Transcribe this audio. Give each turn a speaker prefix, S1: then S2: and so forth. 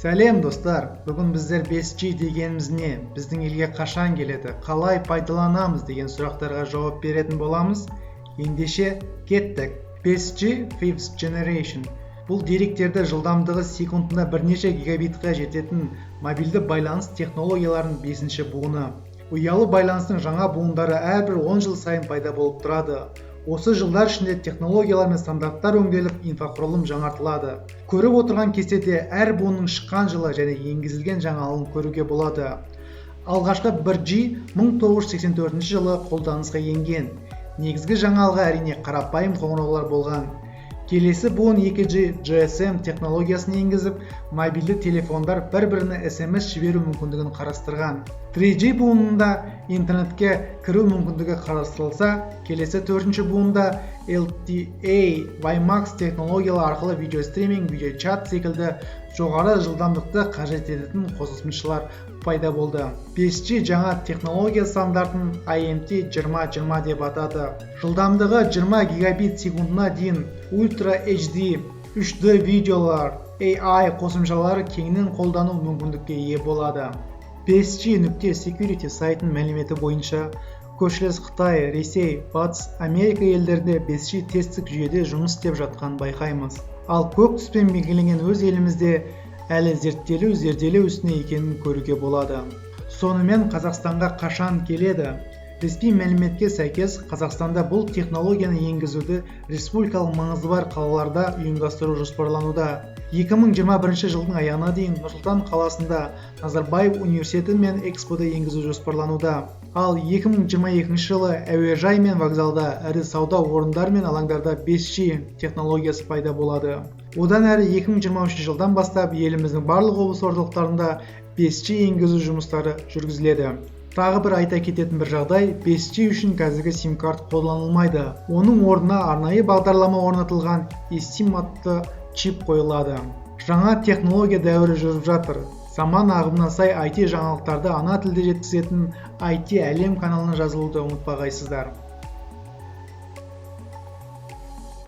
S1: Сәлем, достар! Бүгін біздер 5G дегеніміз не, біздің елге қашан келеді, қалай пайдаланамыз деген сұрақтарға жауап беретін боламыз. Ендеше кеттік! 5G, Fifth Generation, бұл деректерді жылдамдығы секундына бірнеше гигабитқа жететін мобильді байланыс технологияларының бесінші буыны. Ұялы байланыстың жаңа буындары әрбір 10 жыл сайын пайда болып тұрады. Осы жылдар ішінде технологиялар мен стандарттар өңделіп, инфрақұрылым жаңартылады. Көріп отырған кестеде әр буынның шыққан жылы және енгізілген жаңалығын көруге болады. Алғашқы 1G 1984 жылы қолданысқа енген. Негізгі жаңалығы, әрине, қарапайым қоңыраулар болған. Келесі буын 2G GSM технологиясын енгізіп, мобильді телефондар бір-біріне SMS жіберу мүмкіндігін қарастырған. 3G буынында интернетке кіру мүмкіндігі қарастырылса, келесі төртінші буында LTE, WiMAX технологиялары арқылы видеостриминг, видеочат секілді жоғары жылдамдықты қажет ететін қосымшалар пайда болды. 5G жаңа технология стандартын IMT 2020 деп атады. Жылдамдығы 20 гигабит секундына дейін Ultra HD, 3D видеолар, AI қосымшалары кеңінен қолдану мүмкіндікке ие болады. 5G.security сайтының мәліметі бойынша, көршілес Қытай, Ресей, Батыс, Америка елдерінде 5G тесттік жүйеде жұмыс істеп жатқанын байқаймыз. Ал көк түспен белгіленген өз елімізде әлі зерттелу, зерделеу үстінде екенін көруге болады. Сонымен, Қазақстанға қашан келеді? Ресми мәліметке сәйкес, Қазақстанда бұл технологияны енгізуді республикалық маңызы бар қалаларда ұйымдастыру жоспарлануда. 2021 жылдың аяғына дейін Нұр-Сұлтан қаласында, Назарбаев университеті мен Экспода енгізу жоспарлануда. Ал 2022 жылы әуежай мен вокзалда, ірі сауда орындары мен алаңдарда 5G технологиясы пайда болады. Одан әрі 2023 жылдан бастап еліміздің барлық облыс орталықтарында 5G енгізу жұмыстары жүргізіледі. Тағы бір айта кететін бір жағдай: 5G үшін қазіргі сим-карт қолданылмайды. Оның орнына арнайы бағдарлама орнатылған eSIM атты чип қойылады. Жаңа технология дәуірі жүріп жатыр. Заман ағымына сай IT жаңалықтарды ана тілде жеткізетін IT Әлем каналына жазылуды ұмытпағайсыздар.